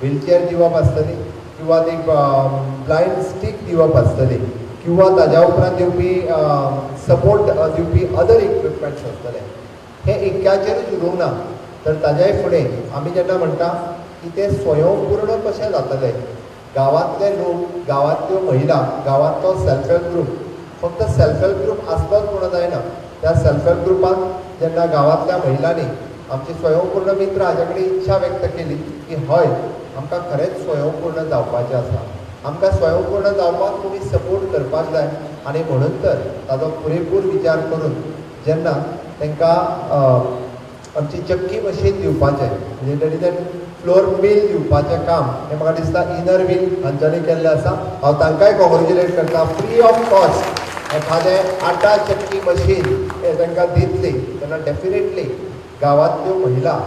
Wheelchair दिवप आसतली किंवा ती ब्लायंड स्टीक दिवप आसतली किंवा ताज्या उपरांत दिवपी सपोर्ट दिवपी अदर इक्विपमेंट्स आसतले. हे एक्याचेरूच उरूंक ना, तर ताज्याय फुडें आमी जेन्ना म्हणटा की ते स्वयंपूर्ण कशें जातले, गांवांतले लोक, गांवांतल्यो महिला, गांवांतलो सेल्फ हेल्प ग्रूप, फक्त सेल्फ हेल्प ग्रूप आसलोच म्हणून जायना, त्या सेल्फ हेल्प ग्रुपांत जेन्ना गांवांतल्या महिलांनी आमचे स्वयंपूर्ण मित्र हाज्या कडेन इच्छा व्यक्त केली की हय आमकां खरेंच स्वयंपूर्ण जावपाचें आसा, आमकां स्वयंपूर्ण जावपाक तुमी सपोर्ट करपाक जाय, आनी म्हणून तर ताजो पुरेपूर विचार करून जेन्ना तांकां आमची चक्की मशीन दिवपाचें म्हणजे that is that flour mill दिवपाचें काम हें म्हाका दिसता इनर व्हील हांच्यांनी केल्लें आसा. हांव तांकांय कॉंग्रेच्युलेट करता. फ्री ऑफ कॉस्ट एखादें आटा चक्की मशीन हें तांकां दितली तेन्ना डेफिनेटली गांवांतल्यो महिला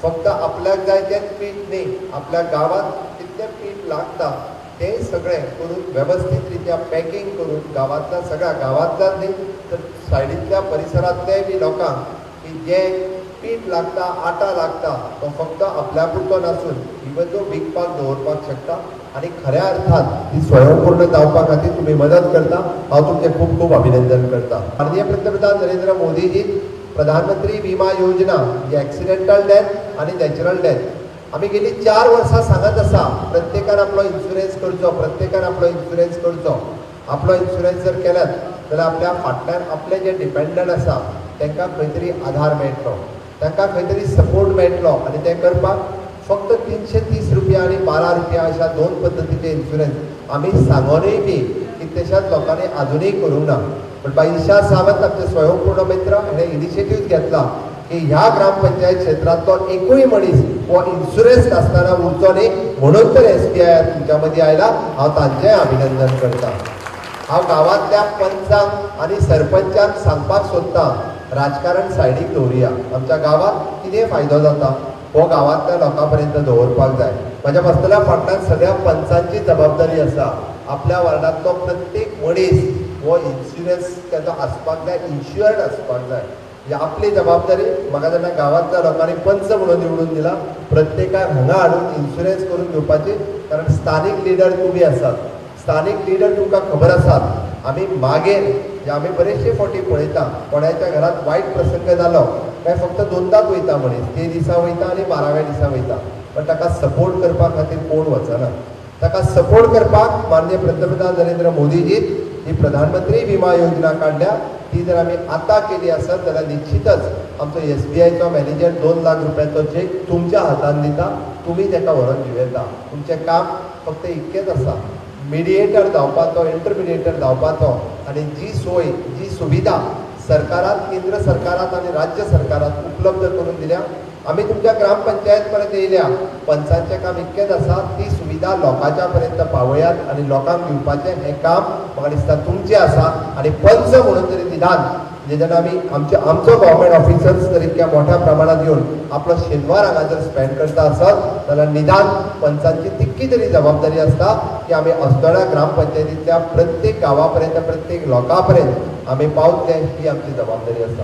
फक्त आपल्याक जाय तेंच पीठ न्ही, आपल्या गांवांत कितलें पीठ लागता तें सगळें करून वेवस्थीत रित्या पॅकिंग करून गांवांतल्या सगळ्या गांवांतल्याच न्ही तर सायडींतल्या परिसरांतल्याय बी लोकांक की जें पीठ लागता, आटा लागता तो फक्त आपल्या पुरतो नासून इवन तो विकपाक दवरपाक शकता आनी खऱ्या अर्थान ती स्वयंपूर्ण जावपा खातीर तुमी मदत करता. हांव तुमचें खूब खूब अभिनंदन करता. माननीय पंतप्रधान नरेंद्र मोदीजी प्रधानमंत्री विमा योजना म्हणजे एक्सिडेंटल डेथ आनी नॅचरल डेथ आमी गेली 4 वर्सां सांगत आसा, प्रत्येकान आपलो इन्शुरन्स करचो, प्रत्येकान आपलो इन्शुरन्स करचो. आपलो इन्शुरन्स जर केल्यात जाल्यार आपल्या फाटल्यान आपले जे डिपेंडंट आसा तांकां खंय तरी आधार मेळटलो, तांकां खंय तरी सपोर्ट मेळटलो आनी तें करपाक फक्त 330 रुपया आनी 12 रुपया अशा 2 पद्दतीचे इन्शुरन्स आमी सांगोनूय बी कितल्याशाच लोकांनी आजुनूय करूंक ना. पण बाई ईशा सावंत आमचे स्वयंपूर्ण मित्र हेणें इनिशिएटीव घेतला की ह्या ग्रामपंचायत क्षेत्रांतलो एकूय मनीस हो इन्शुरन्स नासतना उरचो न्ही, म्हणून तर SBI तुमच्या मदीं आयला. हांव तांचेंय अभिनंदन करता. हांव गांवांतल्या पंचांक आनी सरपंचांक सांगपाक सोदतां, राजकारण सायडीक दवरुया, आमच्या गांवांत कितें फायदो जाता हो गांवांतल्या लोकां पर्यंत दवरपाक जाय. म्हज्या बसतल्या फाटल्यान सगळ्या पंचांची जबाबदारी आसा, आपल्या वार्डांतलो प्रत्येक मनीस हो इन्शुरन्स ताचो आसपाक जाय, इन्शुअर्ड आसपाक जाय. ही आपली जबाबदारी. म्हाका जेन्ना गांवांतल्या लोकांनी पंच म्हणून निवडून दिला, प्रत्येकाक हांगा हाडून इन्शुरन्स करून घेवपाची, कारण स्थानीक लिडर तुमी आसात, स्थानीक लिडर तुमकां खबर आसात. आमी मागीर जे आमी बरेचशे फावटी पळयता कोणाच्या घरांत वायट प्रसंग जालो काय फक्त 2दांच वयता मनीस, ते दिसा वयता आनी 12व्या दिसा वयता, पण ताका सपोर्ट करपा खातीर कोण वचना. ताका सपोर्ट करपाक माननीय पंतप्रधान नरेंद्र मोदीजी ही प्रधानमंत्री विमा योजना काडल्या, ती जर आमी आतां केली आसत जाल्यार निश्चितच आमचो SBIचो मॅनेजर 2 लाख रुपयाचो चॅक तुमच्या हातान दिता, तुमी ताका व्हरोन दिवं येता. तुमचें काम फक्त इतकेंच आसा, मिडिएटर जावपाचो, इंटरमिडिएटर जावपाचो आनी जी सोय, जी सुविधा सरकारात, केंद्र सरकारात आनी राज्य सरकारात उपलब्ध करून दिल्या, आमी तुमच्या ग्रामपंचायत पर्यंत येयल्या. पंचांचें काम इतकेंच आसा, ती सुविधा लोकांच्या पर्यंत पावयात आनी लोकांक दिवपाचें हें काम म्हाका दिसता तुमचें आसा. आनी पंच म्हणून तरी निदान म्हणजे जेन्ना आमी आमचो गव्हर्मेंट ऑफिसर्स जर इतक्या मोठ्या प्रमाणात येवन आपलो शेनवार हांगा जर स्पेंड करता आसत जाल्यार निदान पंचांची तितकी तरी जबाबदारी आसता की आमी अस्नोड्या ग्रामपंचायतींतल्या प्रत्येक गांवा पर्यंत, प्रत्येक लोकां पर्यंत आमी पावतले, ही आमची जबाबदारी आसा.